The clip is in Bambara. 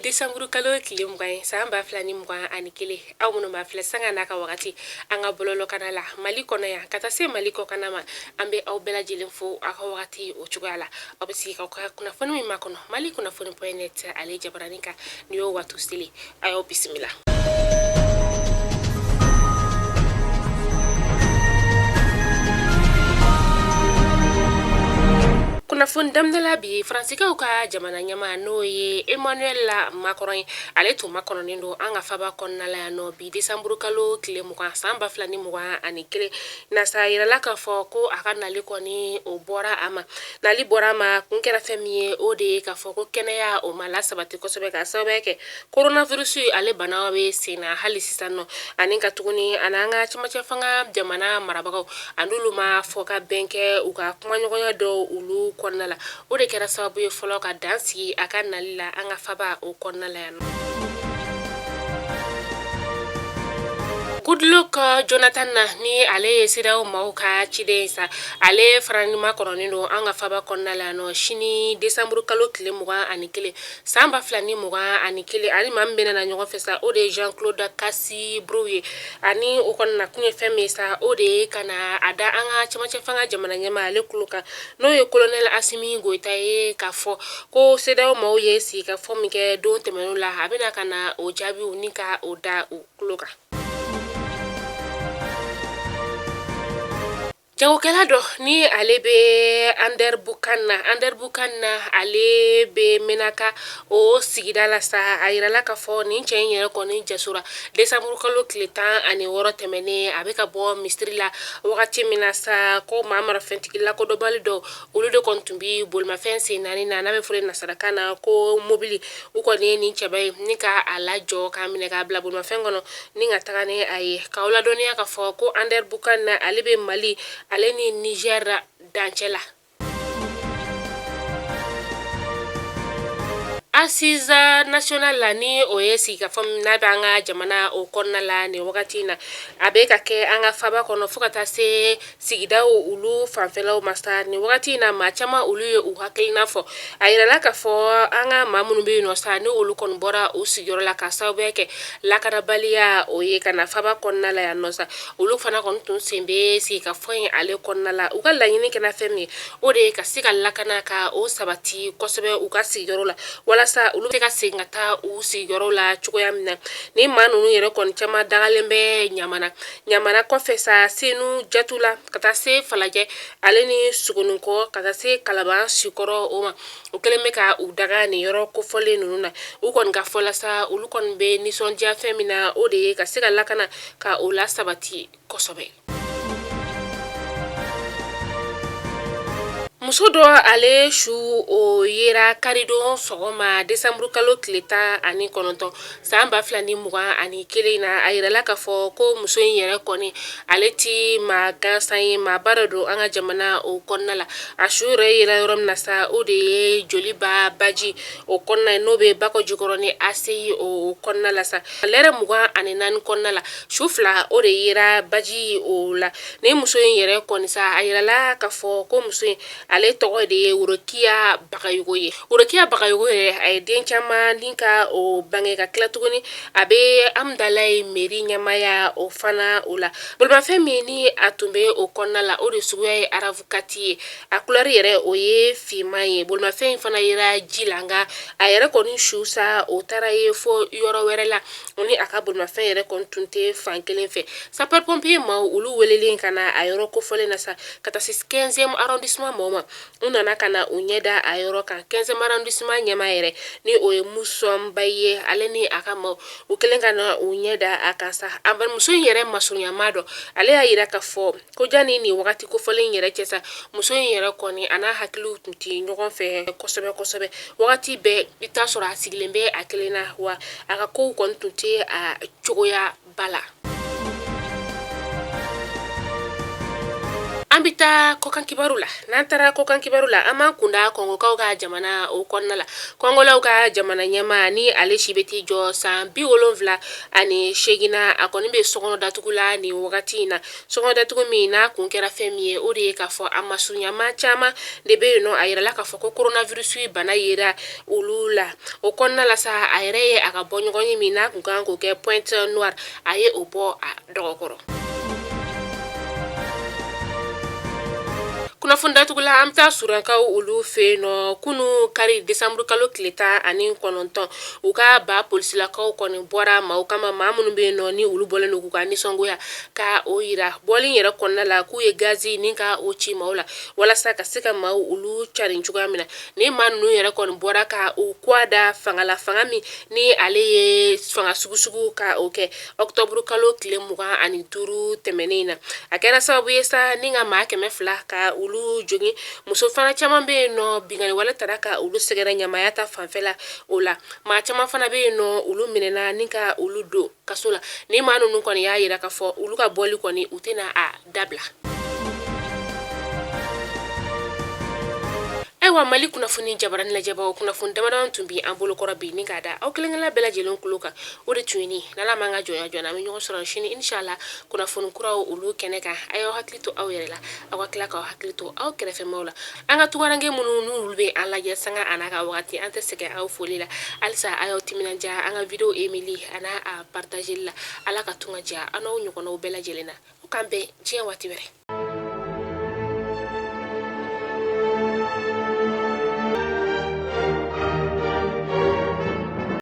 desanburu kalo tile 20 ye san 2021. Aw minnu b'an filɛ sanga n'a ka wagati an ka bɔlɔlɔkana la Mali kɔnɔ yan ka taa se Mali kɔkanna ma, an bɛ aw bɛɛ lajɛlen fo aw ka wagati o cogoya la. Aw bɛ sigi k'aw ka kunnafoni min makɔnɔ Mali kunnafoni point net ale jabaranin kan, nin y'o waati selen, a y'aw bisimila. Kunnafoni daminɛ la bi, Faransikaw ka jamana ɲɛmaa n'o ye Emmanuel Macron ye, ale tun makɔnɔnen don an ka faba kɔnɔna la yan nɔ bi desanburu kalo tile 20 san 2021 na sa. A yirala k'a fɔ ko a ka nali kɔni o bɔra a ma, nali bɔra a ma kun kɛra fɛn min ye, o de ye k'a fɔ ko kɛnɛya o ma lasabati kosɛbɛ k'a sababu kɛ coronavirus ale bana bɛ sen na hali sisan nɔ, ani ka tuguni ani an ka cɛmancɛ fanga jamana marabagaw an'olu ma fɔ ka bɛn kɛ u ka kumaɲɔgɔnya dɔw olu kɔnɔna la. O de kɛra sababu ye fɔlɔ ka dan sigi a ka nali la an ka faba o kɔnɔna la yan nɔ. Goodluck Jonathan na ni ale ye CEDEAO maaw ka ciden ye sa, ale fana ni makɔnɔnen don an ka faba kɔnɔna la yan nɔ sini desanburu kalo tile 21 san 2021. Ani maa min bɛna na ɲɔgɔn fɛ sa, o de ye Jean Claude Kassi Brou ye. Ani o kɔni na kun ye fɛn min ye sa, o de ye ka na a da an ka cɛmancɛ fanga jamana ɲɛmaa ale tulo kan, n'o ye colonel Assimi Goïta ye, k'a fɔ ko CEDEAO maaw ye sigikafɔ min kɛ don tɛmɛnenw la, a bɛna ka na o jaabiw ni ka o da u tulo kan. Jagokɛla dɔ ni ale bɛ Anderamboukane na, ale bɛ Menaka o sigida la sa, a yirala k'a fɔ nin cɛ in yɛrɛ kɔni jasora desanburu kalo tile 16 tɛmɛnen. A bɛ ka bɔ misiri la wagati min na sa, ko maa marafɛntigi lakodɔnbali dɔw, olu de kɔni tun bɛ bolimafɛn sen naani na, n'a bɛ fɔ nasarakan na ko mobili. U kɔni ye nin cɛba in ni ka a lajɔ k'a minɛ k'a bila bolimafɛn kɔnɔ ni ka taga ni a ye. K'aw ladɔnniya k'a fɔ ko Anderamboukane na, ale bɛ Mali ale ni Niger dancɛ la. Assise nationale la, ni o ye sigikafɔ min n'a bɛ an ka jamana o kɔnɔna la nin wagati in na, a bɛ ka kɛ an ka faba kɔnɔ fo ka taa se sigidaw olu fanfɛlaw ma sa. Nin wagati in na, maa caman olu ye u hakilina fɔ. A yirala k'a fɔ an ka maa minnu bɛ yen nɔ sa, ni olu kɔni bɔra u sigiyɔrɔ la ka sababuya kɛ lakanabaliya o ye ka na faba kɔnɔna la yan nɔ sa, olu fana kɔni tun sen bɛ sigikafɔ in ale kɔnɔna la. U ka laɲini kɛra fɛn min ye, o de ye ka se ka lakana ka o sabati kosɛbɛ u ka sigiyɔrɔ la, walasa olu bɛ se ka segin ka taa u sigiyɔrɔ la cogoya min na. Ni maa ninnu yɛrɛ kɔni caman dagalen bɛ Ɲamana, Ɲamana kɔfɛ sa, Senu, Jatula, ka taa se Falajɛ ale ni Sogoninkɔ, ka taa se Kalaban Sikɔrɔ o ma, u kɛlen bɛ ka u daga nin yɔrɔ kofɔlen ninnu na. U kɔni ka fɔ la sa, olu kɔni bɛ nisɔndiya fɛn min na, o de ye ka se ka lakana ka o lasabati kosɛbɛ. Muso dɔ ale su o yera karidon sɔgɔma desanburu kalo tile 19 san 2021 na. A yirala k'a fɔ ko muso in yɛrɛ kɔni ale ti maa gansan ye, maaba dɔ don an ka jamana o kɔnɔna la. A su yɛrɛ yera yɔrɔ min na sa, o de ye Joliba baji o kɔnɔna ye, n'o bɛ Bakɔjikɔrɔni ACI o kɔnɔna la sa. Lɛrɛ 24 kɔnɔna la, su fila o de yera baji o la. Ni muso in yɛrɛ kɔni sa, a yirala k'a fɔ ko muso in ale tɔgɔ de ye Worokiya Bagayogo ye. Worokiya Bagayogo yɛrɛ, a ye den caman ni ka o bange ka tila tuguni a bɛ Amudalayi mairie ɲɛmaaya o fana o la. Bolimafɛn min ni a tun bɛ o kɔnɔna la, o de suguya ye RAV4 ye, a couleur yɛrɛ o ye finman ye. Bolimafɛn in fana yera ji la, nka a yɛrɛ kɔni su sa, o taara ye fo yɔrɔ wɛrɛ la. O ni a ka bolimafɛn yɛrɛ kɔni tun tɛ fan kelen fɛ. Sapeur pompier maaw olu welelen ka na a yɔrɔ kofɔlen na sa, ka taa se 15e arrondissement maaw ma, u nana ka na u ɲɛ da a yɔrɔ kan. 15e arrondissement ɲɛmaa yɛrɛ, ni o ye Musa Mbaye ye, ale ni a ka maaw, u kɛlen ka na u ɲɛ da a kan sa, a muso in yɛrɛ masurunyamaa dɔ, ale y'a yira k'a fɔ ko janni nin wagati kofɔlen yɛrɛ cɛ sa, muso in yɛrɛ kɔni a n'a hakiliw tun tɛ ɲɔgɔn fɛ kosɛbɛ kosɛbɛ. Wagati bɛɛ i t'a sɔrɔ a sigilen bɛ a kelen na, wa a ka kow kɔni tun tɛ a cogoya ba la. An bɛ taa kɔkan kibaru la. N'an taara kɔkan kibaru la, an b'an kunda kɔngɔkaw ka jamana o kɔnɔna la. Kɔngɔlaw ka jamana ɲɛmaa ni ale si bɛ t'i jɔ san 78 na, a kɔni bɛ sokɔnɔ datugu la nin wagati in na. Sokɔnɔ datugu min n'a kun kɛra fɛn min ye, o de ye k'a fɔ a masurunyamaa caman de bɛ yen nɔ. A yirala k'a fɔ ko coronavirus bana yera olu la. O kɔnɔna la sa, a yɛrɛ ye a ka bɔɲɔgɔn ye min n'a kun kan k'o kɛ Pointe Noire, a ye o bɔ a dɔgɔkɔrɔ. Kunnafoni datugula, an bɛ taa sudankaw olu fɛ yen nɔ. Kunun kari desanburu kalo tile 19, u ka ba polisilakaw kɔni bɔra maaw kama, maa minnu bɛ yen nɔ ni olu bɔlen don k'u ka nisɔngoya ka o yira. Bɔli yɛrɛ kɔnɔna la, k'u ye gazi ni ka o ci maaw la walasa ka se ka maaw olu carin cogoya min na. Ni maa ninnu yɛrɛ kɔni bɔra ka u kɔ da fanga la, fanga min ni ale ye fanga sugusugu ka o kɛ ɔkutɔburu kalo tile 25 tɛmɛnen in na, a kɛra sababu ye sa ni ka maa 200 ka olu jogin. Muso fana caman bɛ yen nɔ, binkanni wale taara ka olu sɛgɛrɛ ɲamaya ta fanfɛla o la. Maa caman fana bɛ yen nɔ, olu minɛna ni ka olu don kaso la. Ni maa ninnu kɔni y'a yira k'a fɔ olu ka bɔli kɔni u tɛna a dabila. Ayiwa, Mali kunnafoni jabarani lajɛbaaw, kunnafoni damadɔ tun bɛ an bolokɔrɔ bi ni k'a da aw kelenkelen bɛɛ lajɛlen tulo kan, o de tun ye nin. N'Ala m'an ka jɔnya jɔ, an bɛ ɲɔgɔn sɔrɔ sini inshallah kunnafoni kuraw olu kɛnɛ kan. A y'aw hakili to aw yɛrɛ la, aw ka tila k'aw hakili to aw kɛrɛfɛmaaw la. An ka tunkaranke minnu n'olu bɛ an lajɛ sanga an'a ka wagati, an tɛ sɛgɛn aw foli la. Halisa a y'aw timinandiya an ka video aimeli an'a partageli la. Ala ka tunga diya an n'aw ɲɔgɔnnaw bɛɛ lajɛlen na. O k'an bɛn diɲɛ waati wɛrɛ.